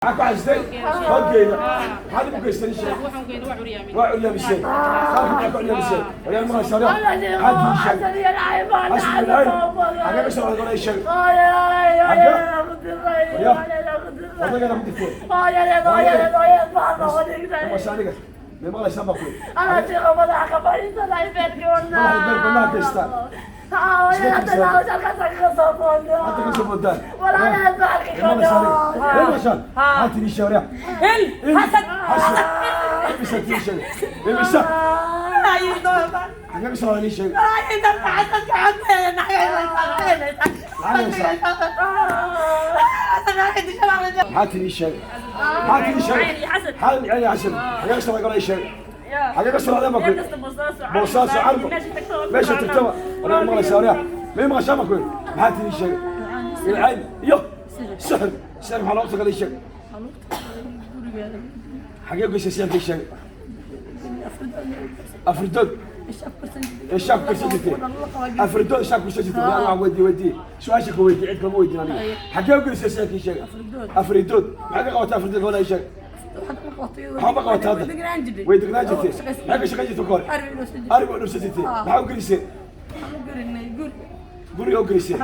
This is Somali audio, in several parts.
Maxaa ku xasistay xooggeeda? Maxaad igu geystay? Sheeg. Waa curyaamiseen qaarka. Maxaa ku curyaamiseen? Waryaa, maqlaysaa? Waryaa, maxaad ii sheeg? Xasbi bilcayn, xagee ka socda? Gole, ii sheeg. Xagee? Waryaa, odaygeeda ku dirteen maqlaysa aniga? May maqlaysaa baa kuwi madaxa beerka wadnaha geystaan hadda kasoo boodaan? May maqlaysaa aniga? May maqashaan? Maxaad tidhi? Sheeg, waryaa. Il hasad. Xasad imisa tii? Sheeg imisa. Xagee ka socda? Ii sheeg. Maxaa tidhi? Sheeg, maxaa tidhi? Sheeg. Xal yani xasad, xagee ka socda? Gole, ii sheeg, xagee ka socda? Ma kuwi Boosaaso, Carmo, meesha tagtaba. Waryaa, maqlaysaa? Waryaa, may maqashaa? Ma kuwi maxaa tidhi? Sheeg. Ilcayn iyo sixir. Sixir maxaa loogu tagalay? Sheeg, xagee geysay sixirka? Ii sheeg. Afridood ishaak kursan jirtay, Afridood ishaak kursan jirtay. Waa weydii, weydii su-aasha ka weydii, cid kama weydiin aniga. Xagee u geysay sixirka? Ii sheeg. Afridood maxay ka qabatay? Afridood gabadha, ii sheeg. Waxba ma qabatay hadda, way degnaan jirtay. Maxay ka shaqayn jirtay kahor? Ariga oo dhursan jirtay. Maxaa u gelisay guriga? U gelisay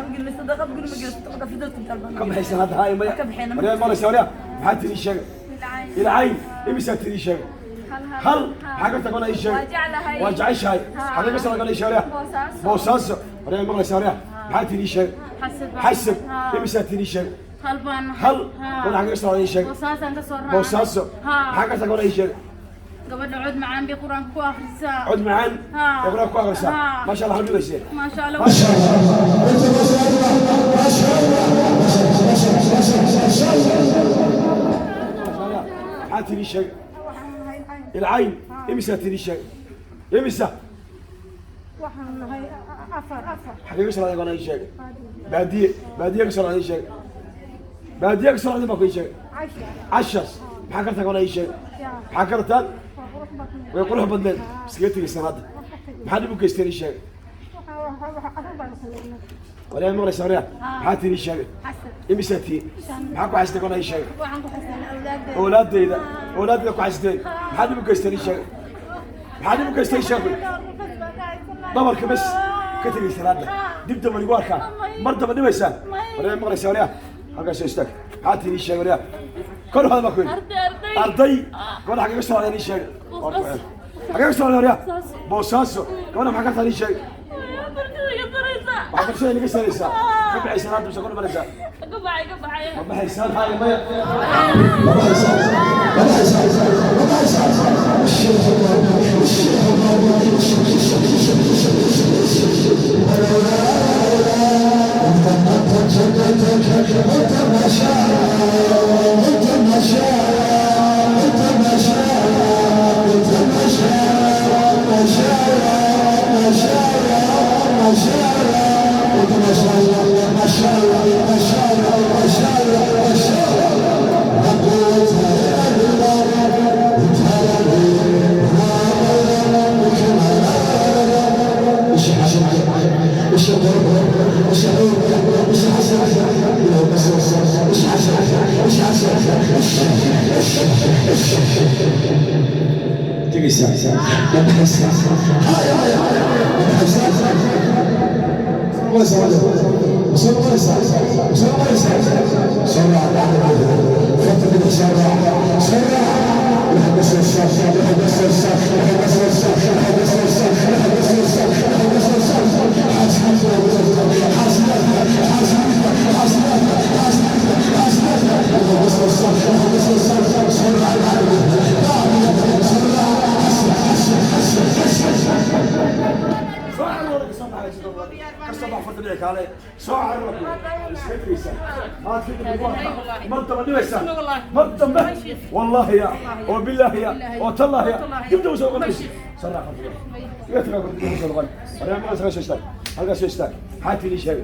ka baxaysan hadda? Haay, maya. Waryaa, maqlaysa? Waryaa, maxaa tiri? Sheeg. Ilcayn imisaa tiri? Sheeg. Hal. Maxaa ka tagona? Ii sheeg. Waa jeceshahay. Xagee ka soo gala? Ii sheeg, waryaa. Boosaaso. Waryaa, maqlaysa? Waryaa, maxaa tiri? Sheeg. Xasab imisaa tiri? Sheeg. Hal. Gabadha xagee ka soo? Ii sheeg. Boosaaso. Maxaa ka tagona? Ii sheeg. Gabadha cod macaan bay qur-aanka ku akhrisaa. Cod macaan ee qur-aanka ku akhrisaa. Maasha Allah, halbigaysee. Maasha Allah. Maasha Allah. Maxaa tiri? Sheeg. Ilcayn imisaa tiri? Sheeg imisa. Waxaan nahay afar, afar. Xagee ka socday? Gona, ii sheeg. Baadiye, baadiye ka socday. Ii sheeg, baadiye ka socday baa ku. Ii sheeg. Casha. Cashas maxaa kartaa? Gona, ii sheeg. Yaa. Maxaa kartaan? Waa qurux badneed. Way qurux badneed. Iskaga tegaysaan hadda? Maxaa dhib u geysteen? Ii sheeg. Waxa carruur baan sameynay. Waryaa, maqlaysa? Waryaa, maxaa tiri? Ii sheeg. Xasan. Imisaa tii? Maxaa ku xasistay? Gona, ii sheeg. Waxaan ku xasanay awlaaddeeda. Awlaadayda, awlaadayda ku xasisteen. Maxaa dhib u geysteen? Ii sheeg, maxaa dhib u geystay? Ii sheeg. Dhabarka bas ka tegaysaan hadda? Dib damba igu arkaan mar damba dhibaysaan? Waryaa, maqlaysa? Waryaa, halkaas soo istaag. Maxaa tiri? Ii sheeg, waryaa. Kor hada baa ku yidhi. Arday, arday. Arday. Gabadha xagee ka socdeen? Ii sheeg, xagee ka socdeen? Waryaa, Boosaaso. Gabadha maxaa kartaan? Ii sheeg. Waxaa karshada inaga saraysaa. Ka baxaysaan hadda mise ku dhimanaysaa? Ka baxay, ka baxay. Ma baxaysaan? Haaya, maya, ma baxaysaan, ma baxaysaan, ma baxaysaan. Tegaysaa, ma baxaysaa? Ma baxaysaa? Soo noqonaysaa, soo noqonaysaa, soo raac, farta bidix soo raac, soo raac. Soo carro, soo baxay, ka soo bax, farta bidix kaale soo carro. Iska tegaysaa maad ka dib ugu arkaa mar damba dhibaysaa mar dambe, wallahi ya oo bilaahi ya oo tallaahi ya, dib damba soo noqon. Soo raac farta bidix, iga tagaa, farta bidix soo noqon. Waryaa, maqas, soo istaag, halkaas soo istaag. Maxaa tiri? Sheeg,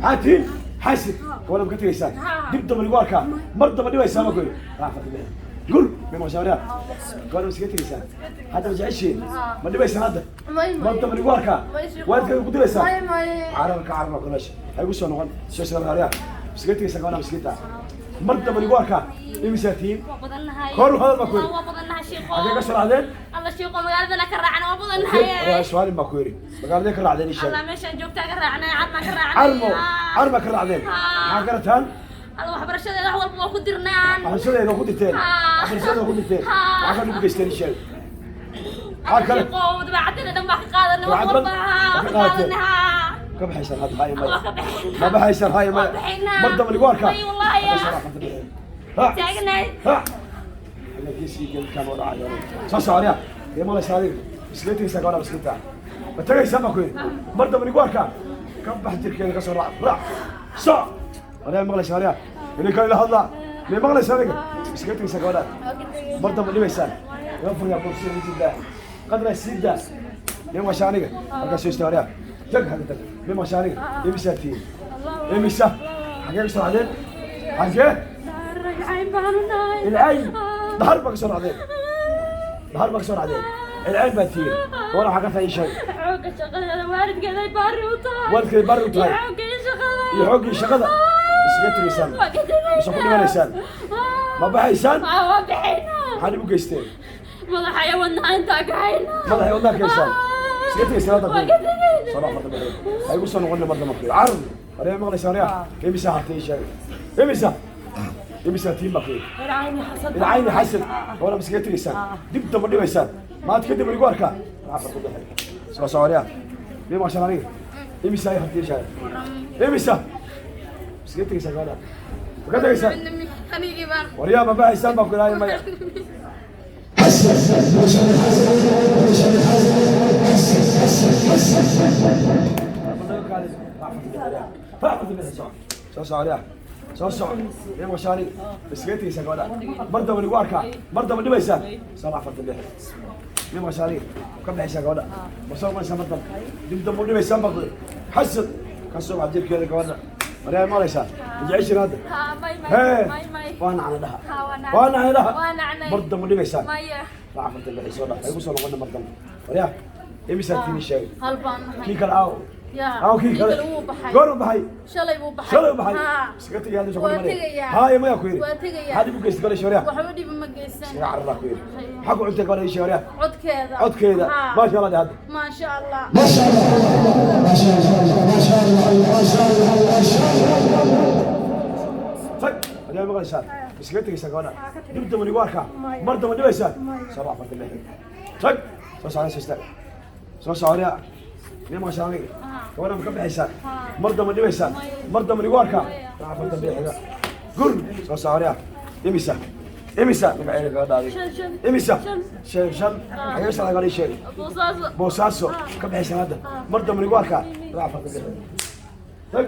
maxaa tiri? Xasid gabadha ma ka tegaysaa? Dib damba lagu arkaa mar damba dhibaysaa ma ku yidhi? Raac farta bidix, gur. May maqashaa? Waryaa, gabadha ma iskaga tegaysaa hadda? Ma jeceshiin? Ma dhibaysaan hadda? Mar dambe lagu arkaa waalidkeeda ku dilaysaa? Cararka, cararka meesha ha igu soo noqon. Soo soo, waryaa, iskaga tegaysaa gabadha miskiinta? Mar dambe lagu arkaa. Imisaa tihiin? Waa badannahay. Kor u hadal baa ku yidhi. Waa badannahay shiiqo. Xagee ka soo raacdeen? Alla shiiqo, magaaladana ka raacna, waa badannahay. Su'aalin baa ku yidhi, magaaladee ka raacdeen? Ii sheeg. Alla, meeshaan joogtaa ka raacnay, Carmaa ka raacnay. Carmo? Carma ka raacdeen? Maxaa garataan? Alla, waxbarashadeeda wax walba waa ku dirnaan. Waxbarashadeeda ku dirteen? Haa. Waxbarashadeeda ku dirteen? Haa. Maxaa kale ku geysteen? Ii sheeg, maxaa kale? Shiiqo, dabeecaddeeda dhan baa ka qaadanay wax Dabeecad walba. dhan? Haa, Waa ka ka qaadateen? qaadanay, haa. Ka baxaysaan hadda, haya maya? Waa ka baxaynaa. Ma baxaysaan, haya maya? Waa baxaynaa. Mar damba lagu arkaa? May, wallaahi. Hadda soo raac, raac. Taagnahay. Raac. Xagga geesii geedkaan oo dhacayo. Soo soconaya dee, malaysa adiga biskiliitigaysaa gabadha? Biskiliita ma tagaysaa baa ku yidhi. Mar damba lagu arkaa, ka bax jirkeeda, ka soo raac, raac, soc. Aryaa, maqlaysa? Aryaa, idinka ila hadlaa, may maqlaysa adiga? Biskiliitigaysaa gabadha? Mar damba dhibaysaan, iga furyaa boorsiga, sii daa, qadra sii daa. May maqasha aniga? Halkaas soo istaa. Aryaa, tag, hadda tag. May maqasha aniga? Imisaa tihiin? Imisa? Xagee ka soo raacdeen? Xagee? Ragcayn baanu nahay. العين ظهر بك سرعة ظهر بك سرعة العين باتين ولا حاجة أي شيء. Xoogga shaqadeeda, waalidkeeday baari u tahay. Waalidkeeday baari u tahay. Iyo xoogga iyo shaqada. Iyo xoogga iyo shaqada. Iskaga tegaysaan? Waa ka tegaynaa. Mise ku dhimanaysaan? Ma baxaysaan? Haa, waa baxaynaa. Maxaa dhib u geysteen? Madaxa iyo wadnaha intaa ka haynaa. Madaxa iyo wadnaha ka haysaan? Iskaga tegaysaan hadda? Waa ka tegaynaa. Soo dhaaf marka hay igu soo noqon mar dambe. Carab, aryaa, maqlaysa? Aryaa, imisa hartay? Ii sheeg, imisa? Imisa tiin baa ku yidhi? العين حسد. ولا مسكت tegaysaan, dib damba dhibaysaan maad kadib lagu arkaa. Afar ku bixi, soo soconaya. Mii maqashaan aniga? Imisa ay hartay? Sheeg, imisa iskaga tegaysaan gabadha? Ma ka tegaysaan? Anigii baan. Waryaa, ma baxaysaan baa ku ilaahay? Maya. Soo soconaya, soo soco. Mii maqashaan aniga? Iskaga tegaysaan gabadha? Mar damba lagu arkaa, mar damba dhibaysaan. Soo afarta bixi. Mii maqashaan aniga? Ka baxaysaa gabadha? Ma soo noqonaysaa mar dambe? Dib dambe u dhibaysaan baa ku yidhi. Xasad ka soo bax jirkeeda gabadha. Maryaa, maqlaysaa? Ma jeceshin hadda? Haa, may may. Hee. May may. Waa nacna dhaha. Haa, waa nacnay. Waa nacna dhaha. Waa nacnay. Mar dambe dhibaysaan? Maya. Waa afarta bixi, soo dhax, igu soo noqona mar dambe. Waryaa, imisaa tiini? Sheegay. Hal baan nahay. Kii kale aaw? Yaa. Aaw kii kale? Wuu baxay. Goor u baxay? Shalay buu baxay. Shalay u baxay? Haa. Iskaga tegay hadda? Waa tegayaa. Haaya maya ku yidhi? Waa tegayaa. Maxaad igu geystay gabadha? Waryaa. Waxba dhiba ma geysan. Iskaga cararaa ku yidhi. Maxaa ku cuntay gabadha? Ii sheeg, waryaa. Codkeeda. Codkeeda. Haa. Maasha Allah hadda. Maasha Allah. ما شاء الله، ما شاء الله، ما شاء الله، ما شاء الله، ما شاء الله. Tag. Hadii maqlaysaan, iskaga tegaysaa gabadha? Dib dambe lagu arkaa, mar dambe dhibaysaan. Soo bax, farta bixi, tag, soo socda, soo istaag, soo soconaya. Mii maqashaan aniga? Gabadha ma ka baxaysaan? Mar dambe dhibaysaan, mar dambe lagu arkaa, farta bixiga gur, soo soconaya. Imisa? Imisa magaceeda gabadha adiga? Shan, shan. Imisa? Shan. Shan, shan. Xagee socdaa gabadha? Ii sheeg. Boosaaso. Boosaaso ka baxaysaan hadda? Mar dambe lagu arkaa, farta bixi, tag.